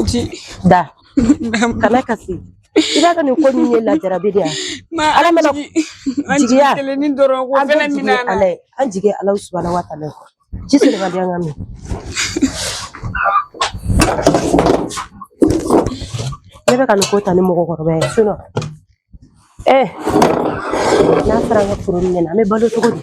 Cogo di? Da, kana kasi. I b'a dɔn nin ko ninnu ye lajarabi de ye. Ma Ala an mana jigi an jigi jigiya. kelennin dɔrɔn k'o An bɛɛ fɛnɛ jigi minɛ ye an na. Ala ye. An jigi ye Ala subahana wa taala ye. Ji soli ka di an ka min. Ne bɛ ka nin ko ta ni mɔgɔkɔrɔba ye sinon n'a fɔra an ka foro minɛ an bɛ balo cogo di?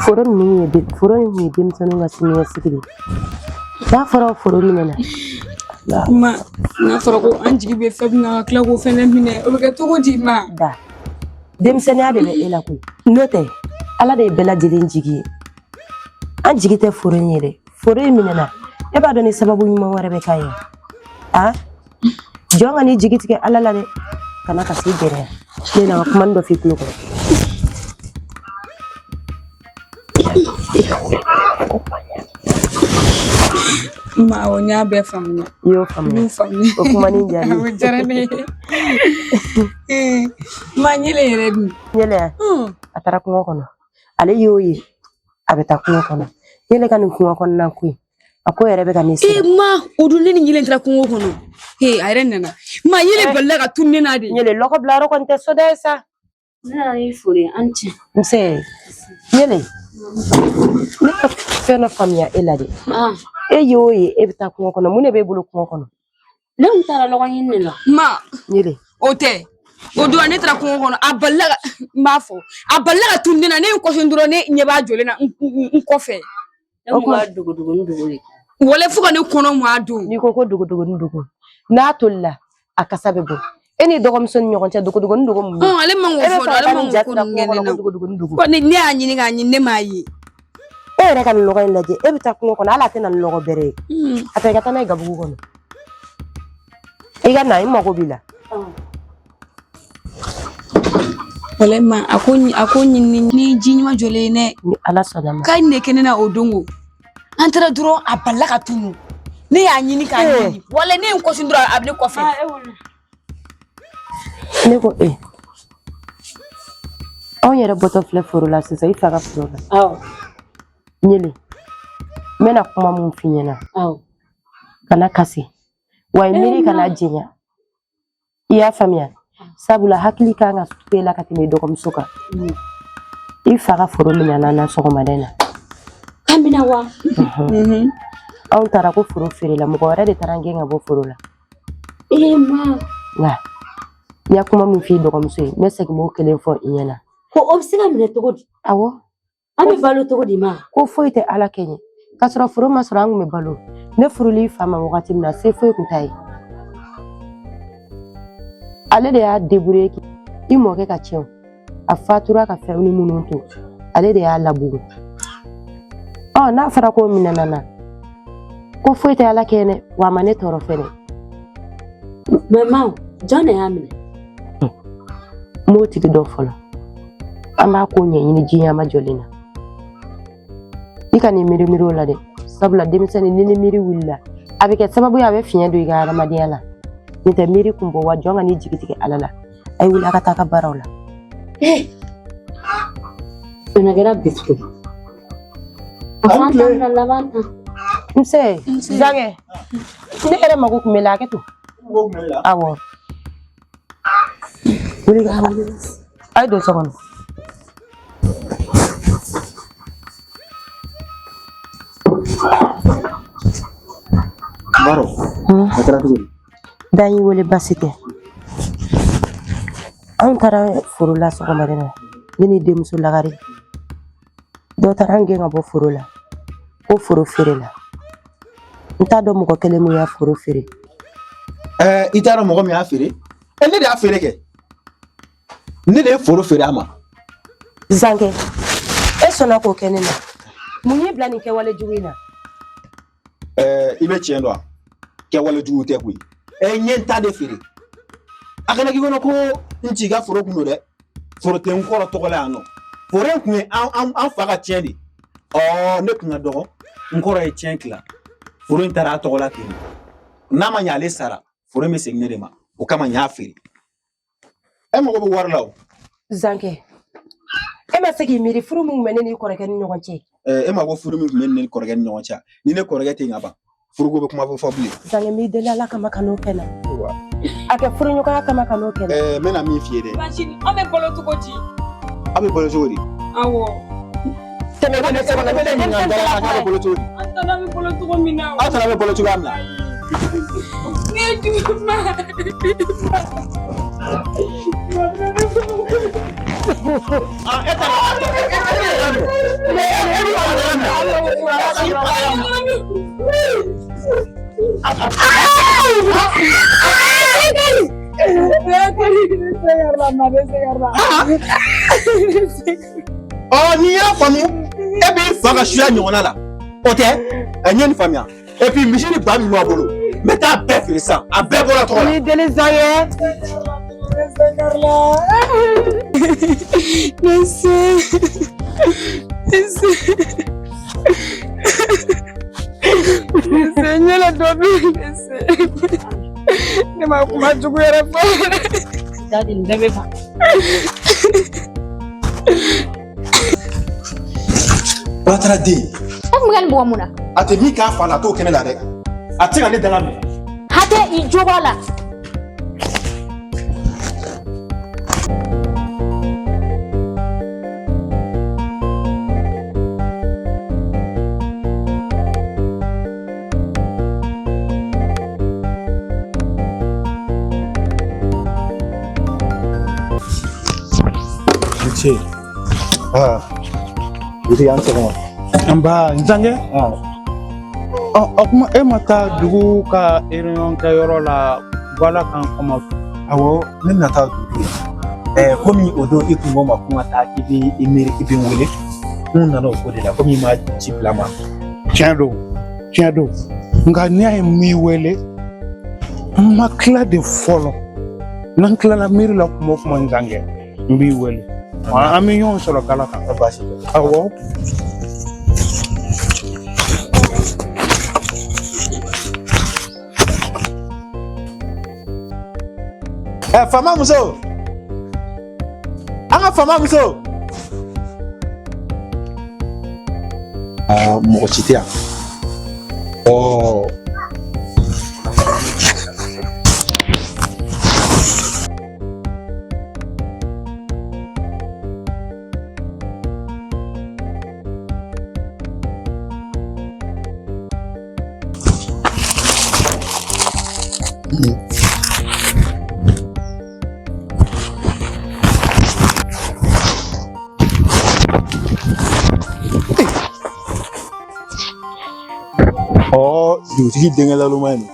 Foro ninnu ye foro in kun ye denmisɛnninw ka siniɲɛsigi de ye. N'a fɔra foro minɛna. Ma n'a fɔra ko an jigi bɛ fɛn min na ka tila k'o fɛnɛ minɛ, o bɛ kɛ cogo di ma? Da, denmisɛnninya de bɛ e la koyi. N'o tɛ, Ala de ye bɛɛ lajɛlen jigi ye. An jigi tɛ foro in ye dɛ. Foro in minɛna, e b'a dɔn ni sababu ɲuman wɛrɛ bɛ k'a ye a jɔn ka n'i jigi tigɛ Ala la dɛ. Kana kasi, gɛrɛ ne na ka kuma dɔ f'i tulo kɔrɔ. Ma awɔ, n y'a bɛɛ faamuya. I y'o N faamuya? y'o faamuya. O kuma nin diyara O diyara ne ye. Ma ɲɛlɛ yɛrɛ dun? Ɲɛlɛ yan, a taara kungo kɔnɔ. Ale y'o ye a bɛ taa kungo kɔnɔ. Ɲɛlɛ ka nin kungo kɔnɔna ko in, a ko yɛrɛ bɛ ka ne Ee siran. ma, o don ne ni ɲɛlɛ taara kungo kɔnɔ. Ee, a yɛrɛ nana. Ma, ɲɛlɛ balila ka tunu ne na de. Ɲɛlɛ, lɔgɔ bila yɔrɔ kɔni tɛ soda ye sa. Ne nana n'i foli ye, an cɛ. Nse ɲɛlɛ, ne ka fɛn dɔ faamuya e la dɛ. E y'o ye e bɛ taa kungo kɔnɔ, mun de b'e bolo kungo kɔnɔ? Ne kun taara lɔgɔ ɲini de la. Ma, Ɲɛlɛ. o tɛ. O don ne taara kungo kɔnɔ, a balila ka, n b'a fɔ, a balila ka tunu ne na. Ne ye n kɔsi dɔrɔn, ne ɲɛ b'a jɔlen na n kɔfɛ. Ne kun b'a dogo dogo ni dogo de. Wale fo ka ne kɔnɔ mɔ a don. N'i ko ko dogodogo ni dogo, n'a tolila a kasa bɛ bɔ. E ni dɔgɔmuso ni ɲɔgɔn cɛ, dogodogo ni dogo mun bɛ? Ale man E k'o bɛ fɔ fɛ dɛ, ka ale taa man nin k'o ja ko tira ninnu kungo kɛ ne kɔnɔ na. ko dogodogo ni dogo. Ko ne y'a ɲini k'a ɲini, ne m'a ye. E yɛrɛ ka nin lɔgɔ in lajɛ, e bɛ taa kungo kɔnɔ, hali a tɛ na ni lɔgɔ bɛrɛ ye. A ta i ka taa n'a ye gabugu kɔnɔ. I ka na, i mago b'i la. Walayi ma, a ko ɲini ni ji ɲuman jɔlen ye dɛ. Ni Ala sɔnna ma. K'a nin de kɛ ne na o don ko. An taara dɔrɔn, a balila ka tunu. Ne y'a ɲini k'a ɲini. Walayi ne ye n kɔsi dɔrɔn, a bɛ ne kɔfɛ. Ne ko e, anw yɛrɛ bɔtɔ filɛ foro la sisan, i fa ka foro la. Awɔ. Ɲele, n bɛna kuma mun f'i ɲɛna. Awɔ. Kana kasi. Wa i miiri kana jɛnya. I y'a faamuya? Sabula hakili kan ka to e la ka tɛmɛ i dɔgɔmuso kan. I fa ka foro minɛna na sɔgɔmada in na. K'a minɛ wa? Anw taara ko foro feerela, mɔgɔ wɛrɛ de taara an gɛn ka bɔ foro la. Ee ma. Nka n ya kuma min f'i dɔgɔmuso ye, n bɛ segin k'o kelen fɔ i ɲɛna. Ko o bɛ se ka minɛ cogo di? Awɔ. An bɛ balo cogo di ma? Ko foyi tɛ Ala kɛ ɲɛ. K'a sɔrɔ foro ma sɔrɔ, an kun bɛ balo. Ne furuli fa ma wagati min na, se foyi kun t'a ye. Ale de y'a débrouiller i mɔkɛ ka tiɲɛ. A fatura ka fɛn ni minnu to, ale de y'a labugu. Ɔ n'a fɔra k'o minɛna na, ko foyi tɛ Ala kɛ dɛ, wa a ma ne tɔɔrɔ fɛnɛ. Mais ma, jɔn de y'a minɛ? N m'o tigi dɔn fɔlɔ. An b'a ko ɲɛɲini diɲɛ jɔlen na. I ka nin miiri miiri o la dɛ, sabula denmisɛnnin ni miiri wulila, a bɛ kɛ sababu ye a bɛ fiɲɛ don i ka hadamadenya la. Nin tɛ miiri kun bɔ wa, jɔn ka n'i jigi tigɛ Ala la. A ye wuli a ka taa ka baaraw la. Ee, a kɛra bi tuguni. A fɔ an ta bɛna laban tan. Nse, Zankɛ, ne yɛrɛ mago kun bɛ la, hakɛ to. Awɔ. Wuli ka a ye don so kɔnɔ. Baro, a kɛra cogo di? Da y'i wele, baasi tɛ. Anw taara foro la sɔgɔmada in na, ne ni denmuso lagare. Dɔ taara an gɛn ka bɔ foro la, ko foro feere la. N t'a dɔn mɔgɔ kelen min y'a foro feere. I t'a dɔn mɔgɔ min y'a feere? Ne de y'a feere kɛ. Ne de ye foro feere a ma. Zankɛ, e sɔnna k'o kɛ ne na. Mun y'i bila nin kɛwale jugu in na? I bɛ tiɲɛ dɔn wa? Kɛwale jugu tɛ koyi. N ye n ta de feere. A kana k'i kɔnɔ ko n ci ka foro kun don dɛ. Foro tɛ n kɔrɔ tɔgɔ la yan nɔ. Foro in kun ye an fa ka tiɲɛ de. Ɔ ne kun ka dɔgɔ, n kɔrɔ ye tiɲɛ tila. Foro in taara a tɔgɔ la ten. N'a ma ɲɛ ale sara, foro in bɛ segin ne de ma. O kama n y'a feere. E mago bɛ wari la o. Zankɛ, e ma se k'i miiri furu min tun bɛ ne n'i kɔrɔkɛ ni ɲɔgɔn cɛ. E ma ko furu min tun bɛ ne ni kɔrɔkɛ ni ɲɔgɔn cɛ, ni ne kɔrɔkɛ tɛ yen ka ban, furuko bɛ kuma fɔ bilen. Zankɛ, n b'i deli Ala kama ka n'o kɛ n na. A kɛ furuɲɔgɔnya kama ka n'o kɛ n na. N bɛna min f'i ye dɛ. Bacini, an bɛ balo cogo di? Aw bɛ balo cogo di? Awɔ. Tɛmɛ ka don so kɔnɔ, E bɛ ne ɲininka da la k'a bɛ balo cogo di? An tana bɛ balo cogo min na. Aw tana bɛ balo cogoya min na. Ne ye jugu ma. E taara Ɔ, n'i y'a faamu, e b'i fa ka suya ɲɔgɔnna la, o tɛ ɛ n ye nin faamuya. Et puis misi ni ba min b'a bolo, n bɛ taa bɛɛ feere sisan, a bɛɛ bɔra tɔgɔ la. N b'i deli Zankɛ. Ne se. Ne se. Ne se n ɲɛla dɔ bɛ ne se. Ne ma kuma jugu yɛrɛ fɔ. Dadi, nin bɛɛ bɛ ban. Batara den. E tun bɛ ka nin bugɔ mun na? A tɛ min k'a fa la, a t'o kɛ ne la dɛ. A tɛ se ka ne dala minɛ. Hatɛ, i jo b'a la. N ce. Aa, dugutigi, an sɔgɔma. Nba, n Zankɛ. Ɔ, o kuma, e ma taa dugu ka réunion kɛyɔrɔ la Bala kan kɔma? Awɔ, ne bɛna taa dugu la. Komi o don i kun ko n ma ko n ka taa, i bɛ i miiri, i bɛ n wele. N nana o ko de la, komi i ma ci bila n ma. Tiɲɛ don, tiɲɛ don. Nka n'i y'a ye n m'i wele, n ma tila de fɔlɔ. N'an tilala miiri la kuma o kuma, n Zankɛ, n b'i wele. An bɛ ɲɔgɔn sɔrɔ gala kan. Baasi tɛ. Awɔ. Faama muso, an ka faama muso. Aa, mɔgɔ si tɛ yan. Ɔ, ɔ, dugutigi denkɛ laloma ye nin.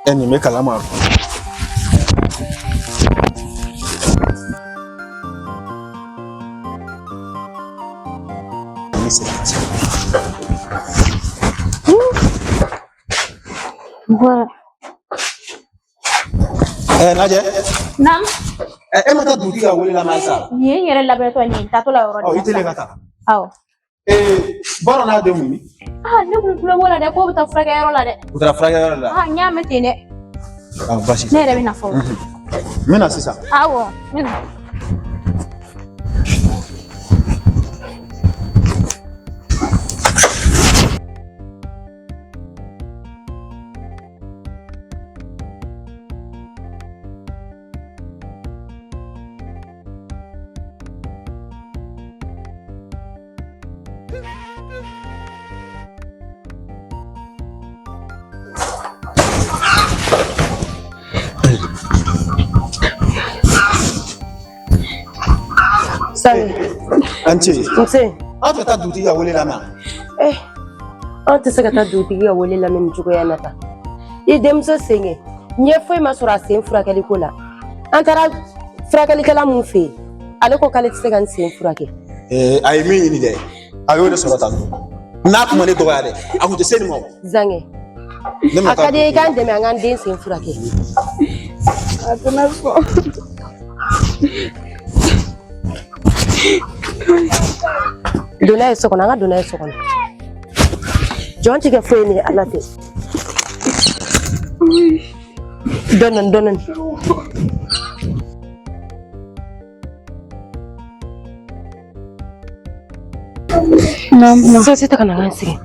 Ɛ, nin bɛ kalama. Ni se ka ci. Voilà. Najɛ. Naam. E ma taa dugutigi ka wele lamɛn sa? Nin ye n yɛrɛ labɛntɔ ye, nin ye n taatɔ la yɔrɔ de Ɔ, la. i teliya ka taa. Awɔ. Bɔrɔ n'a denw min? Ah, ne kun tulo b'o la dɛ, k'o bɛ taa furakɛyɔrɔ la dɛ. U taara furakɛyɔrɔ la. Ah, n y'a mɛn ten dɛ. Ah, baasi tɛ. Ne yɛrɛ bɛ na fɔlɔ. N bɛ na sisan. Awɔ, n bɛ na. Sani. An ce. Nse. Aw tɛ taa dugutigi ka wele lamɛn? An tɛ se ka taa dugutigi ka wele lamɛn nin cogoya in na tan. I denmuso sen kɛ, ɲɛ foyi ma sɔrɔ a sen furakɛli ko la. An taara furakɛlikɛla mun fɛ yen, ale ko k'ale tɛ se ka n sen furakɛ. A ye min ɲini dɛ, a y'o de sɔrɔ tan. N'a kun ma ne dɔgɔya dɛ, a kun tɛ se nin ma o. Zankɛ, Ne ma a ka di i k'an dɛmɛ an k'an den sen furakɛ. A tɛna sɔn. Don n'a ye so kɔnɔ, an ka don n'a ye so kɔnɔ. Jɔn ti kɛ foyi ni Ala tɛ. Dɔɔni dɔɔni. Sɔsi ta ka na n ka sigi.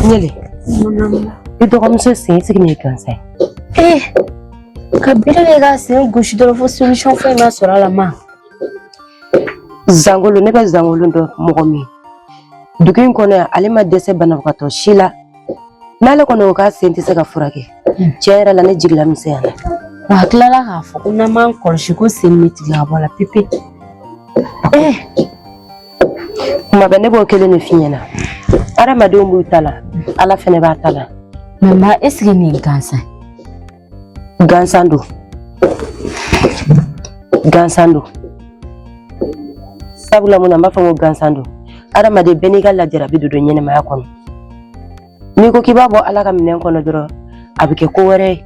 Ɲele, i dɔgɔmuso sen sigi nin ye gansan ye. Ka bere kɛ k'a sen gosi dɔrɔn fo solution foyi ma sɔrɔ a la ma. Zangolo, ne bɛ Zangolo dɔn mɔgɔ min dugu in kɔnɔ yan, ale ma dɛsɛ banabagatɔ si la. N'ale kɔni ko k'a sen tɛ se ka furakɛ, tiɲɛ yɛrɛ la ne jigila misɛnyana. Wa a tilala k'a fɔ ko n'an m'an kɔlɔsi ko sen bɛ tigɛ ka bɔ a la pepe. Kuma bɛɛ ne b'o kelen de f'i ɲɛna, adamadenw b'u ta la, Ala fɛnɛ b'a ta la. Mais ma, est ce que nin ye gansan ye? Gansan don, gansan don. Sabula mun na n b'a fɔ ko gansan don? Adamaden bɛɛ n'i ka lajarabi de don ɲɛnɛmaya kɔnɔ. N'i ko k'i b'a bɔ Ala ka minɛn kɔnɔ dɔrɔn, a bɛ kɛ ko wɛrɛ ye.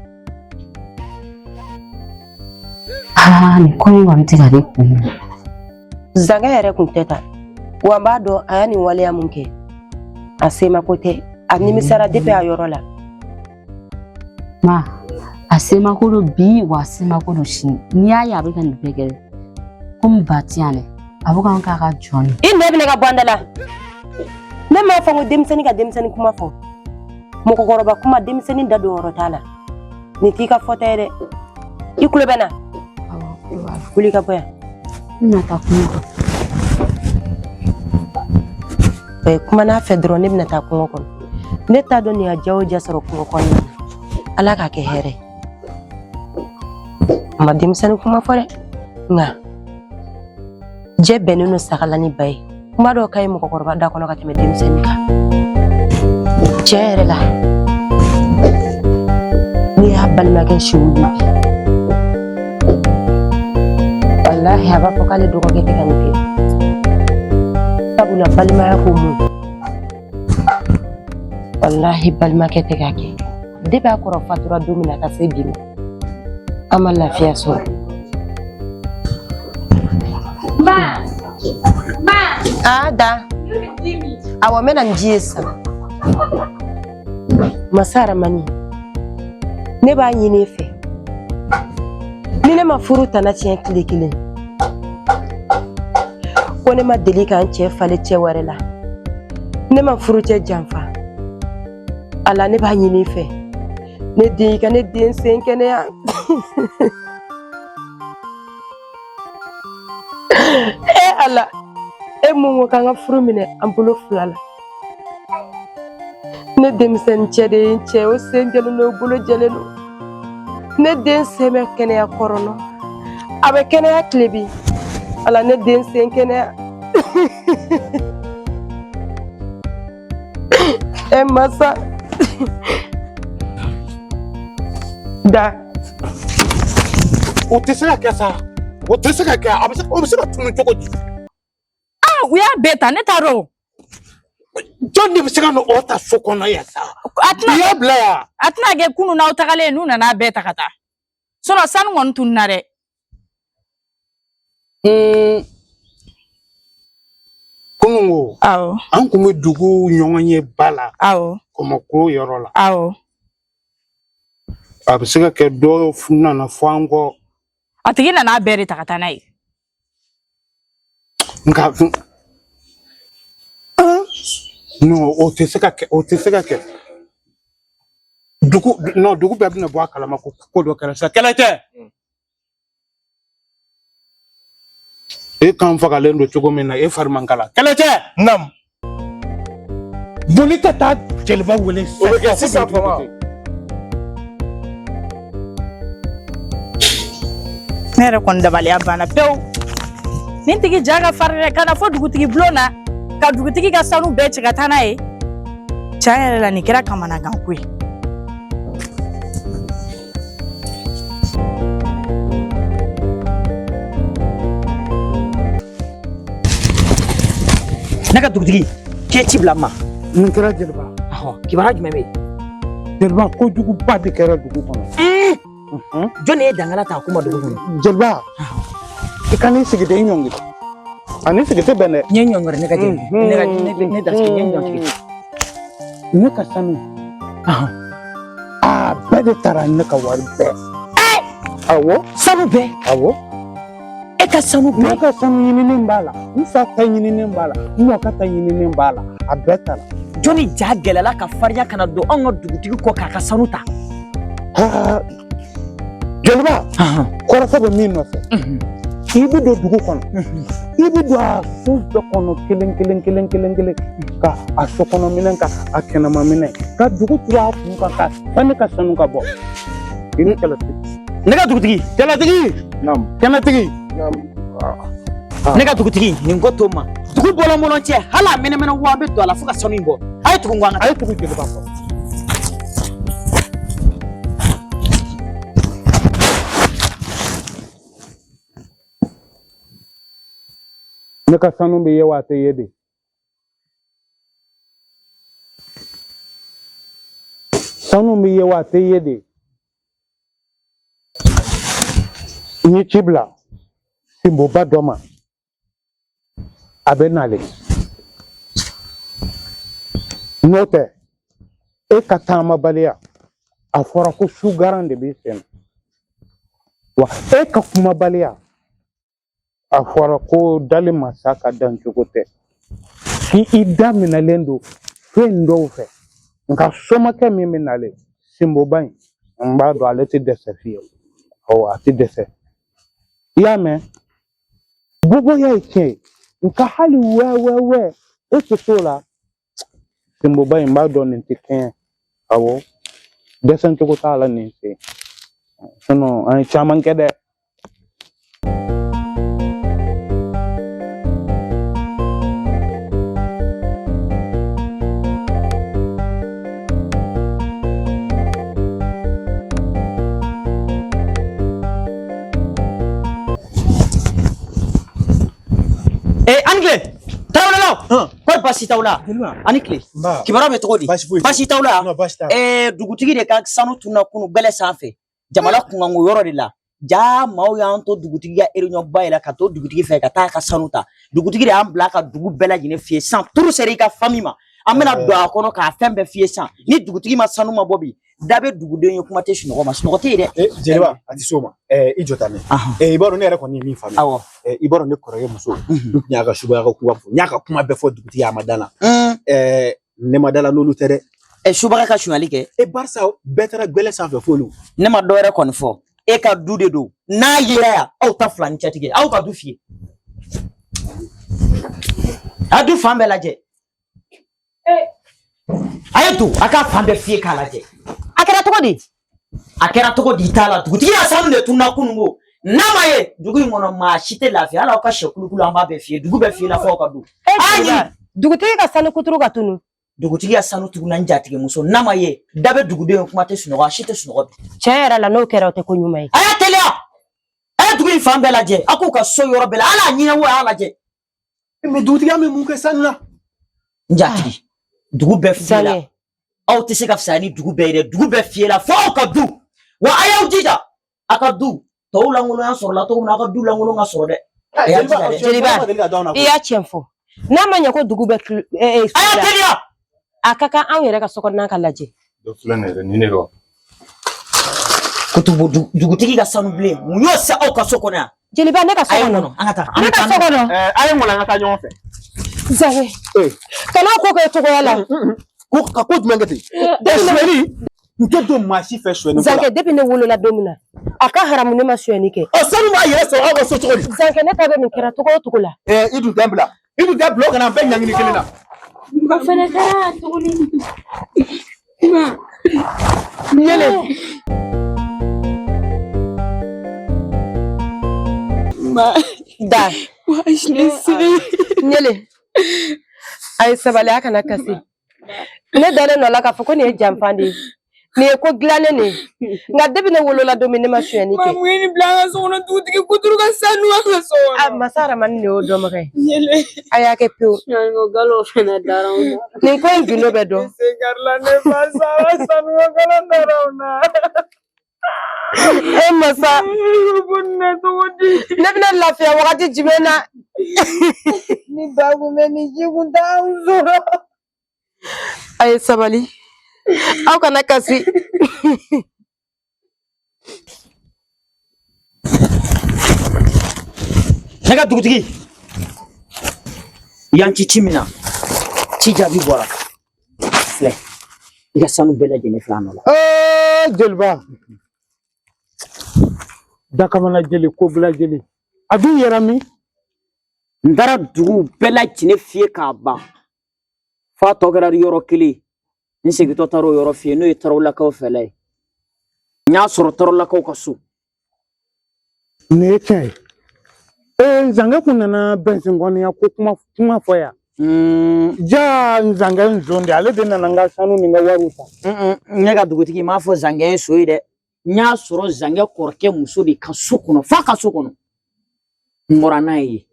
Aa, nin ko in kɔni tɛ ka ne kun minɛ. Zankɛ yɛrɛ kun tɛ tan wa, n b'a dɔn a y'a nin waleya mun kɛ, a semako tɛ, a nimisara depuis a yɔrɔ la. Ma, a semako don bi wa a semako don sini. N'i y'a ye a bɛ ka nin bɛɛ kɛ, komi ba ti yan dɛ, a bɛ k'an k'a ka jɔn de. I nɛ bɛ ne ka bɔ an da la. Ne m'a fɔ ko denmisɛnnin ka denmisɛnnin kuma fɔ, mɔgɔkɔrɔba kuma denmisɛnnin da don yɔrɔ t'a la. Nin t'i ka fɔta ye dɛ. I tulo bɛ n na? Wuli ka bɔ yan. N bɛna taa kungo kɔnɔ. Kuma n'a fɛ dɔrɔn, ne bɛna taa kungo kɔnɔ. Ne t'a dɔn nin ya diya o diya sɔrɔ kungo kɔnɔna na. Ala k'a kɛ hɛrɛ ye. A ma denmisɛnnin kuma fɔ dɛ, nka jɛ bɛnnen don saga la ni ba ye. Kuma dɔw ka ɲi mɔgɔkɔrɔba da kɔnɔ ka tɛmɛ denmisɛnnin kan. Tiɲɛ yɛrɛ la, n'i y'a balimakɛ si wuli bi, walahi a b'a fɔ k'ale dɔgɔkɛ tɛ ka nin kɛ. Sabula balimaya ko mun, walahi balimakɛ tɛ k'a kɛ. Depuis a kɔrɔ fatura don min na ka se bi ma, an ma lafiya sɔrɔ. Ba! Ba! Aa da. Awɔ, n bɛ na ni ji ye sisan. Masa Aramani, ne b'a ɲini i fɛ. Ni ne ma furu tana tiɲɛ tile kelen, ko ne ma deli ka n cɛ falen cɛ wɛrɛ la, ne ma furu cɛ janfa. Ala, ne b'a ɲini i fɛ, ne den, i ka ne den sen kɛnɛya. E Ala, e mun ko k'an ka furu minɛ an bolo fila la, ne denmisɛnnin cɛ de ye n cɛ, o sen jɛlen don, o bolo jɛlen don. Ne den sen bɛ kɛnɛya kɔrɔnɔ, a bɛ kɛnɛya tilebi. Ala, ne den sen kɛnɛya. E masa da. O tɛ se ka kɛ sa, o tɛ se ka kɛ. A bɛ se, o bɛ se ka tunu cogo di? Ah, u y'a bɛɛ ta, ne t'a dɔn. Jɔn de bɛ se ka na o ta so kɔnɔ yan sa? A tɛna I y'a bila yan. A tɛna kɛ kunun n'aw tagalen n'u nana bɛɛ ta ka taa. Sinon sanu kɔni tununna dɛ. Kunun ko. Awɔ. An kun bɛ dugu ɲɔgɔn ye ba la. Awɔ. Kɔmɔkuru yɔrɔ la. Awɔ. A bɛ se ka kɛ dɔ nana fɔ an kɔ. A tigi nana a bɛɛ de ta ka taa n'a ye. Nka non, o tɛ se ka kɛ, o tɛ se ka kɛ. Dugu, non, dugu bɛɛ bɛna bɔ a kalama ko ko dɔ kɛra sisan. Kɛlɛ tɛ. E kan fagalen don cogo min na, e fari man kala. Kɛlɛ tɛ. Nam. Boli ka taa jeliba wele. O bɛ kɛ sisan fama. Ne yɛrɛ kɔni dabaliya banna pewu. Nin tigi ja ka farin dɛ, ka na fɔ dugutigi bulon na ka dugutigi ka sanu bɛɛ cɛ ka taa n'a ye. Tiɲɛ yɛrɛ la, nin kɛra kamanagan ko ye. Ne ka dugutigi, k'e ci bila n ma. Mun kɛra jeliba? Ahɔ, kibaruya jumɛn bɛ yen? Jeliba, kojuguba de kɛra dugu kɔnɔ. Jɔnni ye dangala ta a ko ma dugu kɔnɔ? Jeliba, i ka n'i sigi de, i ɲɔngiri. Ani sigi tɛ bɛn dɛ. N ye ɲɔngiri ne ka jeli. Ne ka ne dasigi n ye ɲɔngiri. Ne ka sanu. A bɛɛ de taara, ne ka wari bɛɛ. Awɔ. Sanu bɛɛ? Awɔ. E ka sanu bɛɛ? Ne ka sanu ɲininen b'a la, n fa ta ɲininen b'a la, n mɔkɛ ta ɲininen b'a la, a bɛɛ taara. Jɔnni ja gɛlɛla ka farinya ka na don anw ka dugutigi kɔ k'a ka sanu ta? Jeliba, kɔrɔfɔ bɛ min nɔfɛ, i bɛ don dugu kɔnɔ, i bɛ don a so bɛɛ kɔnɔ kelen kelen kelen kelen kelen, ka a so kɔnɔ minɛ, ka a kɛnɛma minɛ, ka dugu turu a kun kan, ka sani ka sanu ka bɔ. I ni kɛlɛtigi. Ne ka dugutigi. Kɛlɛtigi. Kɛnɛtigi. Ne ka dugutigi, nin ko to ma. Dugu bɔlɔn bɔlɔn cɛ, hali a mɛnɛmɛnɛ wo, an bɛ don a la fo ka sanu in bɔ. A ye tugu n kɔ an ka taa. A ye tugu jeliba kɔ. Ne ka sanu bɛ ye wa a tɛ ye de? Sanu bɛ ye wa a tɛ ye de? N ye ci bila sinboba dɔ ma, a bɛ nalen. N'o tɛ, e ka taamabaliya, a fɔra ko sugaran de b'i sen na. Wa e ka kumabaliya, a fɔra ko dali masa ka dancogo tɛ, k'i da minɛlen don fɛn dɔw fɛ. Nka somakɛ min bɛ nalen, sinboba in, n b'a dɔn ale tɛ dɛsɛ fiyewu. Awɔ, a tɛ dɛsɛ. I y'a mɛn, bɔbɔya ye tiɲɛ ye, nka hali wɛ e tɛ s'o la. Sinboba in, n b'a dɔn nin tɛ kɛɲɛ. Awɔ, dɛsɛ cogo t'a la nin sen. Sinon an ye caman kɛ dɛ. Ani tile, tarawelelaw, kɔri baasi t'aw la? Ani tile, kibaruya bɛ cogo di? Baasi t'aw la? Dugutigi de ka sanu tunna kunu gbɛlɛ sanfɛ, jamana kunkanko yɔrɔ de la. Ja maaw y'an to dugutigi ka réunion ba yɛrɛ ka to dugutigi fɛ ka taa ka sanu ta. Dugutigi de y'an bila ka dugu bɛɛ lajɛlen f'i ye sisan, turu sera i ka famille ma. An bɛna don a kɔnɔ k'a fɛn bɛɛ f'i ye sisan. Ni dugutigi ma sanu ma bɔ bi, da bɛ duguden ye, kuma tɛ sunɔgɔ ma, sunɔgɔ tɛ yen dɛ. Jeliba, a tɛ s'o ma. I jɔ ta mɛn. I b'a dɔn ne yɛrɛ kɔni ye min faamuya. Awɔ. I b'a dɔn ne kɔrɔkɛ muso, n tun y'a ka suguya ka kuma fɔ, n y'a ka kuma bɛɛ fɔ dugutigi a ma da la. Ne ma da la n'olu tɛ dɛ. Subaga ka sonyali kɛ. Barisa bɛɛ taara gbɛlɛ sanfɛ f'olu. Ne ma dɔ wɛrɛ kɔni fɔ. E ka du de don. N'a yera yan, aw ta fila ni cɛtigi, aw ka du fiyɛ. A du fan bɛɛ lajɛ. A ye don, a k'a fan bɛɛ fiyɛ k'a lajɛ. A kɛra cogo di? A kɛra cogo di t'a la. Dugutigi ya sanu de tunna kununko. N'a ma ye dugu in kɔnɔ, maa si tɛ lafiya. Hali aw ka sɛ kulukulu, an b'a bɛɛ fiyɛ. Dugu bɛɛ fiyɛ la fo aw ka du. Dugutigi ka sanu kuturu ka tunu. Dugutigi ya sanu tuguna n jatigi muso. N'a ma ye, da bɛ duguden, kuma tɛ sunɔgɔ, a si tɛ sunɔgɔ bi. Tiɲɛ yɛrɛ la, n'o kɛra, o tɛ ko ɲuman ye. A y'a teliya. A ye dugu in fan bɛɛ lajɛ. A k'u ka so yɔrɔ bɛɛ la. Hali a ɲinɛ wo, a y'a lajɛ. Mais dugutigi bɛ mun kɛ sanu la? N jatigi, dugu bɛɛ fiyɛ la. Aw tɛ se ka fisaya ni dugu bɛɛ ye dɛ. Dugu bɛɛ fiyɛ la fo aw ka du. Wa a y'aw jija, a ka du tɔw lankolonya sɔrɔla cogo min na, aw ka du lankolon ka sɔrɔ dɛ. Jeliba, i y'a tiɲɛ fɔ. N'a ma ɲɛ ko dugu bɛ A y'a teliya. A ka kan anw yɛrɛ ka sokɔnɔna ka lajɛ. Dɔ filɛ nin yɛrɛ, nin de don. Kutubu, dugutigi ka sanu bilen, mun y'o se aw ka so kɔnɔ yan? Jeliba, ne ka so kɔnɔ. An ka taa. Ne ka so kɔnɔ. A ye ŋɔnɔ, an ka taa ɲɔgɔn fɛ. Zanɛ, kana ko kɛ cogoya la. Ko ka ko jumɛn kɛ ten? Sonyɛli, n tɛ don maa si fɛ sonyɛli ko la. Zankɛ, depuis ne wolola don min na, a ka haramu ne ma sonyɛli kɛ. Ɔ, sanu b'a yɛrɛ sɔrɔ aw ka so cogo di? Zankɛ, ne ta bɛ nin kɛra cogo o cogo la. I dun tɛ n bila. I dun tɛ bila o kana an bɛɛ ɲangini kelen na. O fɛnɛ kɛra tuguni. Ɲele. Da. Ɲele. A ye sabali, a kana kasi. Ne dalen nɔ la k'a fɔ ko nin ye janfan de ye. Nin ye ko dilannen de ye. Nka depuis ne wolola don min, ne ma sonyɛli kɛ. Mun ye nin bila an ka so kɔnɔ? Dugutigi kuturu ka sanu an ka so kɔnɔ. A masa Aramani de y'o dɔnbaga ye. A y'a kɛ pewu. Sonyɛliko galo fɛnɛ dara anw na. Nin ko in gindo bɛ dɔn. Ne sen karila, ne fa sara, sanu galo dara anw na. E masa, ne bɛna lafiya wagati jumɛn na? Ni ba kun bɛ nin ji kun t'anw sɔrɔ. A ye sabali, aw kana kasi. Ne ka dugutigi, yan ci ci min na, ci jaabi bɔra. Filɛ, i ka sanu bɛɛ lajɛlen filɛ a nɔ la. Jeliba, dakamana jeli, kobila jeli, a dun yɛrɛ min? N taara dugu bɛɛ lajɛlen fiyɛ k'a ban, f'a tɔ kɛra yɔrɔ kelen. N segintɔ taara o yɔrɔ fiyɛ, n'o ye Tarawelelakaw fɛla ye. N y'a sɔrɔ Tarawelelakaw ka so. Nin ye tiɲɛ ye. Nzankɛ kun nana bɛnsenkɔniya ko kuma fɔ yan. Ja nzankɛ nzon de, ale de nana n ka sanu ni n ka wariw ta. Ne ka dugutigi, m'a fɔ zankɛ ye so ye dɛ. N y'a sɔrɔ zankɛ kɔrɔkɛ muso de ka so kɔnɔ, f'a ka so kɔnɔ. N bɔra n'a ye.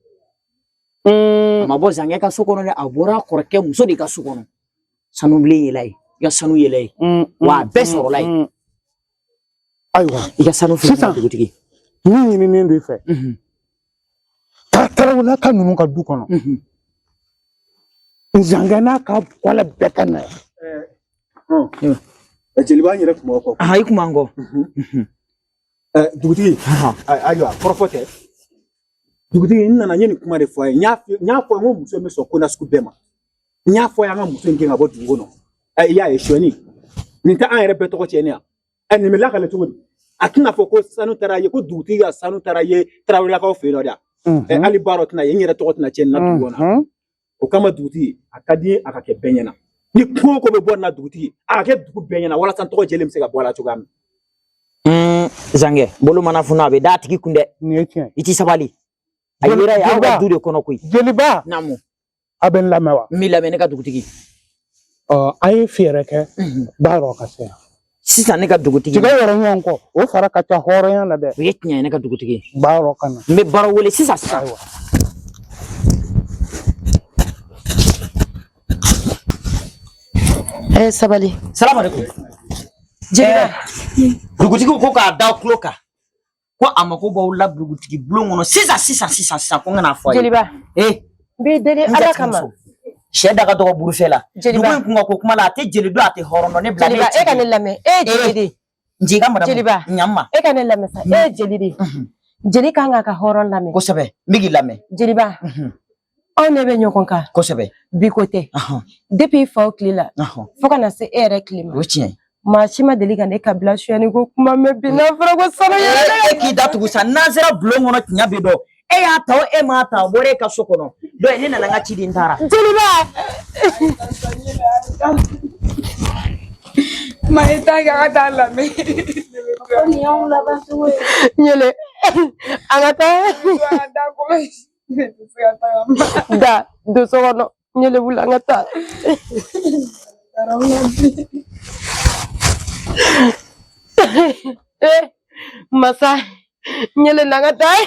A ma bɔ zankɛ ka so kɔnɔ dɛ, a bɔra kɔrɔkɛ muso de ka so kɔnɔ. Sanubilen yɛlɛ ye, i ka sanu yɛlɛ ye. Wa a bɛɛ sɔrɔla yen. Ayiwa, i ka sanu filɛ sisan dugutigi. Min ɲininen don i fɛ, taa Tarawelelaka ninnu ka du kɔnɔ. Nzankɛ n'a ka kɔlɛ bɛɛ ka na yan. Jeliba, n yɛrɛ kun b'aw kɔ. I kun b'an kɔ. Dugutigi, ayiwa, kɔrɔfɔ tɛ. Dugutigi, n nana n ye nin kuma de fɔ a ye. N y'a fɔ n ko muso in bɛ sɔn ko nasugu bɛɛ ma. N y'a fɔ a ye an ka muso in gɛn ka bɔ dugu kɔnɔ. I y'a ye sonyɛni, nin tɛ an yɛrɛ bɛɛ tɔgɔ tiɲɛni yan. Nin bɛ lakale cogo di? A tɛna fɔ ko sanu taara ye, ko dugutigi ka sanu taara ye Tarawelelakaw fɛ yen nɔ dɛ. Hali baara tɛna ye, n yɛrɛ tɔgɔ tɛna tiɲɛ nin na dugu kɔnɔ. O kama dugutigi, a ka di a ka kɛ bɛɛ ɲɛna. Ni ko o ko bɛ bɔ nin na dugutigi, a ka kɛ dugu bɛɛ ɲɛna walasa tɔgɔ jɛlen bɛ se ka bɔ a la cogoya min. Zankɛ, bolo mana funu a bɛ d'a tigi kun dɛ. Nin ye tiɲɛ. I ti sabali. A yera yen aw ka du de kɔnɔ koyi. Jeliba. Naamu. A bɛ n lamɛn wa? N b'i lamɛn ne ka dugutigi. A ye fɛɛrɛ kɛ baaraw ka se yan. Sisan ne ka dugutigi. Tiga yɛrɛ ɲɔgɔn kɔ, o fara ka ca hɔrɔnya la dɛ. O ye tiɲɛ ye ne ka dugutigi. Baaraw ka na. N bɛ baara wele sisan sisan. Ayiwa. Sabali. Salamu aleykum. Jeliba. Dugutigi ko k'a da tulo kan. Ko a mako b'aw la dugutigi bulon kɔnɔ sisan sisan sisan sisan, ko n kana fɔ a ye. Jeliba. N b'i deli Ala kama. Sɛ da ka dɔgɔ burufɛ la. Jeliba. Dugu in kun ka ko kuma la, a tɛ jeli dɔn, a tɛ hɔrɔn dɔn. Ne bila ne ye. Jeliba, e ka ne lamɛn. E ye jeli de ye. N jigi ka madamu. Jeliba. Ɲama. E ka ne lamɛn sa. E ye jeli de ye. Jeli kan k'a ka hɔrɔn lamɛn. Kosɛbɛ. N bɛ k'i lamɛn. Jeliba. Anw ne bɛ ɲɔgɔn kan. Kosɛbɛ. Bi ko tɛ. Depuis faw tile la. Fo ka na se e yɛrɛ tile ma. O tiɲɛ. Maa si ma deli ka ne ka bila suyɛni ko kuma mɛn bi n'a fɔra ko sanu yɛrɛ. E k'i da tugu sa, n'an sera bulon kɔnɔ tiɲɛ bɛ dɔn. E y'a ta o, e m'a ta, o bɔra e ka so kɔnɔ. Donc ne nana n ka ci di, n taara. Jeliba. Ma e t'a kɛ a ka taa lamɛn. Ko nin y'anw laban cogo ye. Ɲele, an ka taa. Da, don so kɔnɔ. Ɲele wuli an ka taa. Masa, ɲele na an ka taa.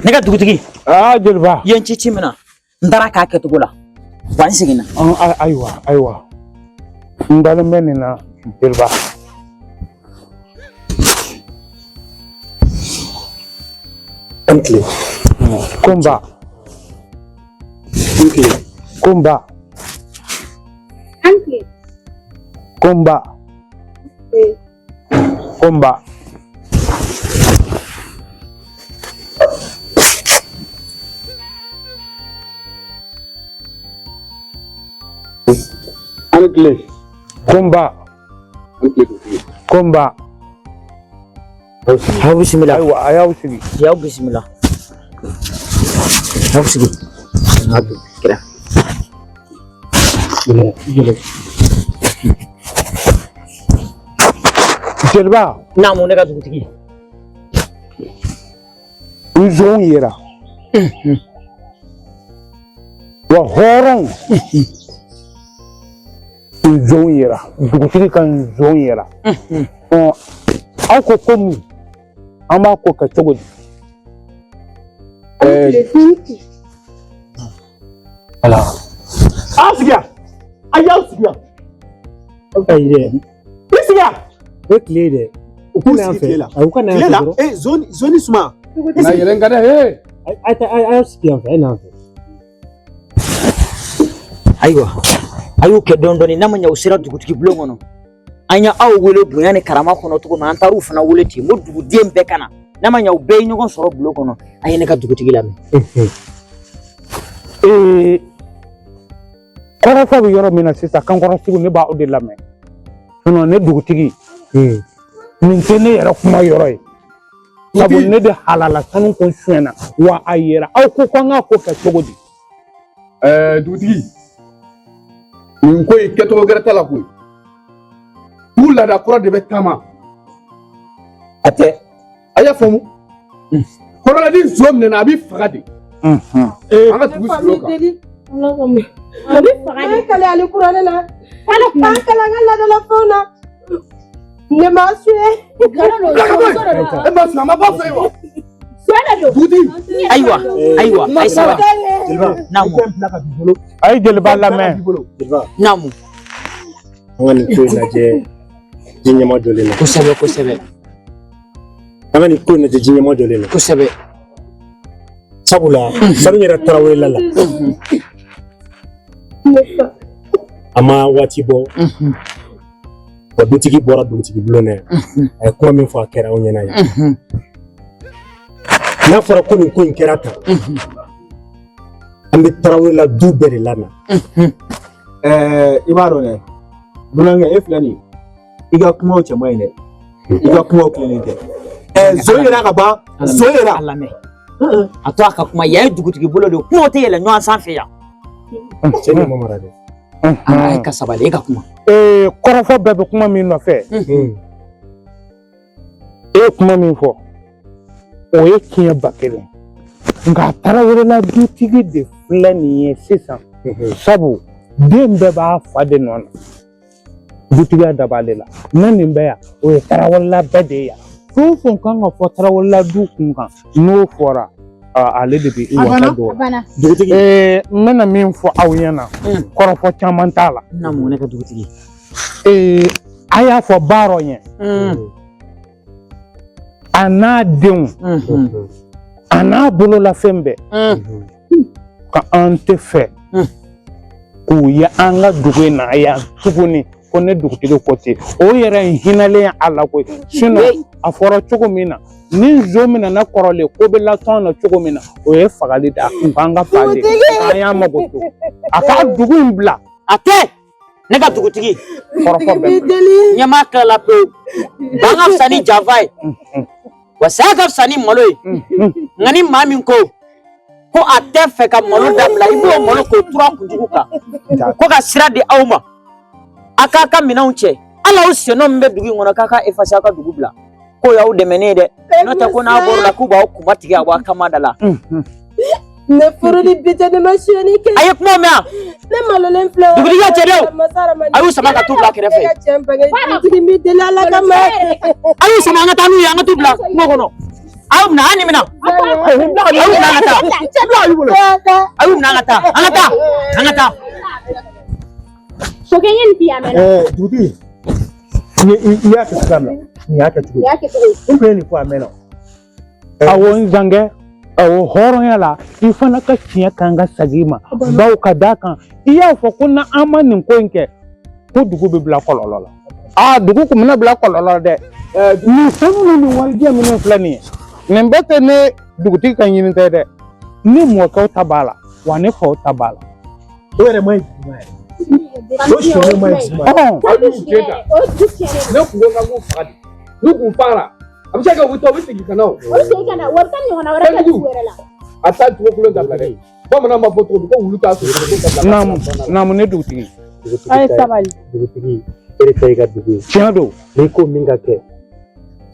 Ne ka dugutigi. Jeliba. I ye n ci ci min na, n taara k'a kɛcogo la. Wa n seginna. Ayiwa, ayiwa. N dalen bɛ nin na, jeliba. An tile. Ko n ba. An tile. Ko n ba. An tile. Ko n ba. Ko n ba. An tile. Ko n ba. An tile dugutigi. Ko n ba. Aw bisimila. Ayiwa, a y'aw sigi. Y'aw bisimila. Aw sigi. Kira. Jeliba. Naamu ne ka dugutigi. N Nson yera. Wa hɔrɔnw nson yera, dugutigi ka nson yera. Ɔ aw ko ko mun, an b'a ko kɛ cogo di? Ala. A sigi yan. A y'aw sigi yan. Ayi dɛ. I sigi yan. O ye tile ye dɛ. U k'u sigi tile la. U ka na yan Tile fɛ la. dɔrɔn. E zon zoni suma. Na yɛlɛ n ka dɛ he. A y'aw sigi yan fɛ, a ye na yan fɛ. Ayiwa, a y'u kɛ dɔɔni dɔɔni, n'a ma ɲɛ u sera dugutigi bulon kɔnɔ. An ye aw wele bonya ni karama kɔnɔ cogo min, an taar'u fana wele ten. N ko duguden bɛɛ ka na, n'a ma ɲɛ u bɛɛ ye ɲɔgɔn sɔrɔ bulon kɔnɔ. A ye ne ka dugutigi lamɛn. Kɔrɔfɔ bɛ yɔrɔ min na sisan, kankɔrɔsigi, ne b'aw de lamɛn. Sinon ne dugutigi, nin tɛ ne yɛrɛ kuma yɔrɔ ye. Sabu ne de halala sanu kun sonyɛna, wa a yera. Aw ko k'an k'a ko kɛ cogo di? Dugutigi, nin ko in kɛcogo gɛrɛ t'a la koyi. Dugu laada kura de bɛ taama. A tɛ. A y'a faamu. Kɔrɔla ni nson minɛna, a b'i faga de. An ka dugu sigi o kan. A bɛ faga de. Ne kale ale kuranɛ la. K'an kale an ka laadalafɛnw na. Ne ma suɲɛ. Bila ka bɔ yen. E ma suɲɛ, a ma bɔ fɛ yen wa? Dugutigi. Ayiwa, ayiwa, a ye sabali. Jeliba. Naamu. A ye jeliba lamɛn. Jeliba. Naamu. An ka nin ko in lajɛ ji ɲɛma jɔlen na. Kosɛbɛ, kosɛbɛ. An ka nin ko in lajɛ ji ɲɛma jɔlen na. Kosɛbɛ. Sabula sanu yɛrɛ tarawele la. A ma waati bɔ. Wa dutigi bɔra dugutigi bulon na yan. A ye kuma min fɔ, a kɛra aw ɲɛna yan. N'a fɔra ko nin ko in kɛra tan, an bɛ tarawele du bɛɛ de lana. I b'a dɔn dɛ, dunankɛ, e filɛ nin ye, i ka kumaw cɛ man ɲi dɛ, i ka kumaw tilennen tɛ. Zon yera ka ban, zon yera. A lamɛn. A to a ka kuma, yan ye dugutigi bolo de ye, kumaw tɛ yɛlɛ ɲɔgɔn sanfɛ yan. Cɛ ni ma mara dɛ. A ye ka sabali, e ka kuma. Kɔrɔfɔ bɛɛ bɛ kuma min nɔfɛ. E ye kuma min fɔ, o ye tiɲɛ 1000. Nka tarawele dutigi de filɛ nin ye sisan. Sabu den bɛɛ b'a fa de nɔ na. Dutigiya da b'ale la. Ne nin bɛ yan, o ye tarawele bɛɛ de ye yan. Fɛn o fɛn kan ka fɔ tarawele du kun kan, n'o fɔra, ale de bɛ i wasa don o la. Dugutigi. N bɛna min fɔ aw ɲɛna, kɔrɔfɔ caman t'a la. Naamu, ne ka dugutigi. A y'a fɔ baarɔ ɲɛ. A n'a denw, a n'a bololafɛn bɛɛ, ka an tɛ fɛ k'u ye an ka dugu in na yan tuguni. Ko ne dugutigi ko ten, o yɛrɛ ye hinɛlen a la koyi. Sinon a fɔra cogo min na, ni nson minɛna kɔrɔlen ko bɛ latɔn na cogo min na, o ye fagali da an ka fa de, an y'a mago to a ka dugu in bila. A tɛ ne ka dugutigi. Kɔrɔfɔ bɛɛ ɲɛmaa tilala pewu. Ban ka fisa ni janfa ye, wa saya ka fisa ni malo ye. Nka ni maa min ko ko a tɛ fɛ ka malo dabila, i b'o malo k'o turu a kunjugu kan. Ko ka sira di aw ma, a k'a ka minɛnw cɛ, hali aw sennɔ min bɛ dugu in kɔnɔ, k'a ka effacer, aw ka dugu bila. K'o y'aw dɛmɛ ne ye dɛ, n'o tɛ ko n'a bɔr'o la k'u b'aw kunba tigɛ a bɔ a kama da la. Ne furu ni bi tɛ, ne ma suyɛnni kɛ. A ye kuma mɛn wa? Ne malolen filɛ. Dugutigi ka cɛdenw, a y'u sama ka t'u bila kɛrɛfɛ. Ne ka cɛ bange, dugutigi n b'i deli Ala kama. A y'u sama, an ka taa n'u ye, an ka t'u bila kungo kɔnɔ. A y'u minɛ, a ye nin minɛ. A y'u minɛ, an ka taa. A y'u minɛ, an ka taa. An ka taa. An ka taa. Sokɛ ye nin bi a mɛnna. Dugutigi, i y'a kɛ cogoya min na, nin y'a kɛ cogo ye. Nin y'a kɛ cogo ye. N tun ye nin fɔ a mɛnna. Awɔ, n zankɛ, awɔ, hɔrɔnya la, i fana ka tiɲɛ kan ka segin i ma. Bawo ka d'a kan, i y'a fɔ ko n'an ma nin ko in kɛ, ko dugu bɛ bila kɔlɔlɔ la. Aa, dugu kun bɛna bila kɔlɔlɔ la dɛ. Nin sanu ni nin warijɛ minnu filɛ nin ye, nin bɛɛ tɛ ne dugutigi ka ɲini tɛ dɛ. Ne mɔkɛw ta b'a la, wa ne faw ta b'a la. O yɛrɛ ma ɲi dugu ma yɛrɛ. O sonyɛ ma ɲi dugu ma. Aw y'u den ta. Ne kun ko k'an k'u faga de. N'u kun fagara, a bɛ se ka kɛ u bɛ taa, u bɛ segin ka na o. O bɛ segin ka na, wa u bɛ taa ɲɔgɔnna wɛrɛ kɛ dugu wɛrɛ la. A t'a cogo kolon dabila dɛ. Bamananw b'a fɔ cogo di ko wulu t'a sogo ko dabila. Naamu, naamu, ne dugutigi. A ye sabali. Dugutigi, e de ta y'i ka dugu ye. Tiɲɛ don. N'i ko min ka kɛ,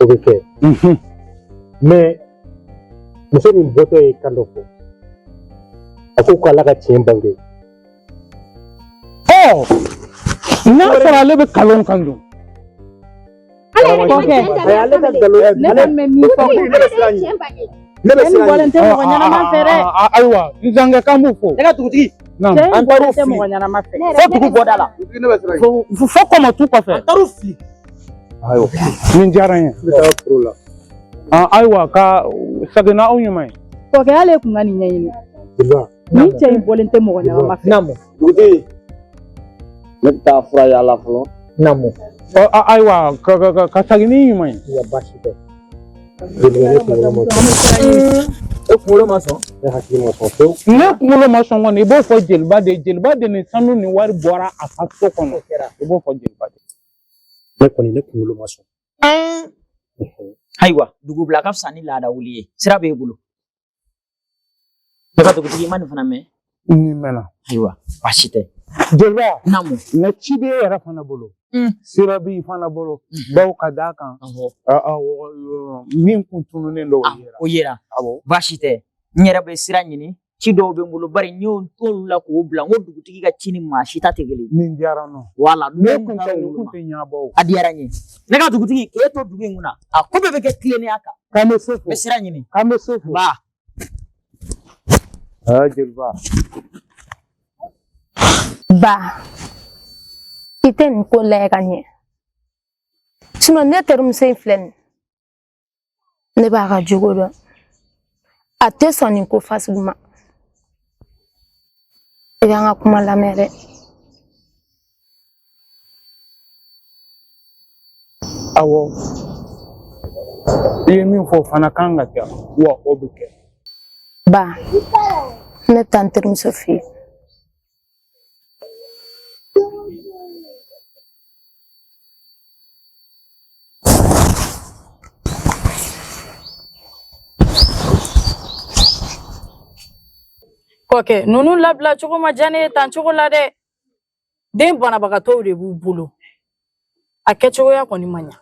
o bɛ kɛ. Mais Muso min bɔtɔ ye kan dɔ fɔ. A ko k'ala ka tiɲɛ bange. Ɔ n'a sɔrɔ ale bɛ kalon kan dun. Kɔkɛ, ne kɔni bɛ min fɔ. Ne bɛ Cɛ nin siran bɔlen tɛ mɔgɔ ɲɛnama fɛ dɛ. Ayiwa n zankɛ k'an b'u fo. Ne ka dugutigi. Naamu. Cɛ in An taar'u bɔlen tɛ fili. mɔgɔ ɲɛnama fɛ. Fo dugu bɔda la. Fo kɔmɔtu kɔfɛ. An taar'u fili. Ayiwa nin diyara n ye. Ne bɛ taa foro la. Ayiwa ka segin n'aw ɲuman ye. Kɔkɛ, ale kun ka nin ɲɛɲini. Jeliba. Nin cɛ in bɔlen tɛ mɔgɔ ɲɛnama fɛ. Naamu. Dugutigi, ne bɛ taa fura yaala fɔlɔ. Naamu. Ayiwa ka segin n'i ɲuman ye. Ya baasi tɛ. Jeliba, ne kunkolo ma sɔn. E kunkolo ma sɔn? Ne hakili ma sɔn pewu. Ne kunkolo ma sɔn kɔni, i b'o fɔ jeliba de ye. Jeliba de ni sanu ni wari bɔra a ka so kɔnɔ. I b'o fɔ jeliba de. Ne kɔni, ne kunkolo ma sɔn. Ayiwa, dugu bila ka fisa ni laada wuli ye. Sira b'e bolo. Ne ka dugutigi, i ma nin fana mɛn? Nin mɛnna. Ayiwa, baasi tɛ. Jeliba. Naamu. Na ci b'e yɛrɛ fana bolo. Sira b'i fana bolo. Bawo ka d'a kan. Min kun tununnen don o yera. O yera. Awɔ. Baasi tɛ. N yɛrɛ bɛ sira ɲini. Ci dɔw bɛ n bolo bari n y'o t'olu la k'o bila. N ko dugutigi ka ci ni maa si ta tɛ kelen ye. Nin diyara n nɔ. Wala. Ne kun tɛ nin kun tɛ ɲɛbɔ o. A diyara n ye. Ne ka dugutigi, k'e to dugu in kunna, a ko bɛɛ bɛ kɛ tilennenya kan. K'an bɛ se fo. N bɛ sira ɲini. K'an bɛ se fo. Ba. Aa jeliba. Ba, i tɛ nin ko lajɛ ka ɲɛ. Sinɔn ne terimuso in filɛ nin ye, ne b'a ka jogo dɔn. A tɛ sɔn nin ko fasugu ma. I b'an ka kuma lamɛn dɛ. Awɔ. I ye min fɔ o fana kan ka kɛ wa o bɛ kɛ. Ba, ne bɛ taa n terimuso fɛ yen. Kɔkɛ, ninnu labila cogo ma diya ne ye tan cogo la dɛ. Den banabagatɔw de b'u bolo. A kɛcogoya kɔni ma ɲa.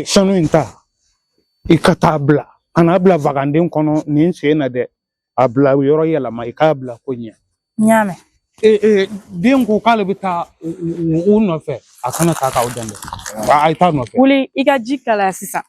Sanu in ta, i ka taa bila. Kana bila vaganden kɔnɔ nin sen na dɛ. A bila yɔrɔ yɛlɛma, i k'a bila ko ɲɛ. N y'a mɛn. Den ko k'ale bɛ taa u nɔfɛ, a kana taa k'aw dan dɛ. A ye taa nɔfɛ. Wuli, i ka ji kalaya sisan.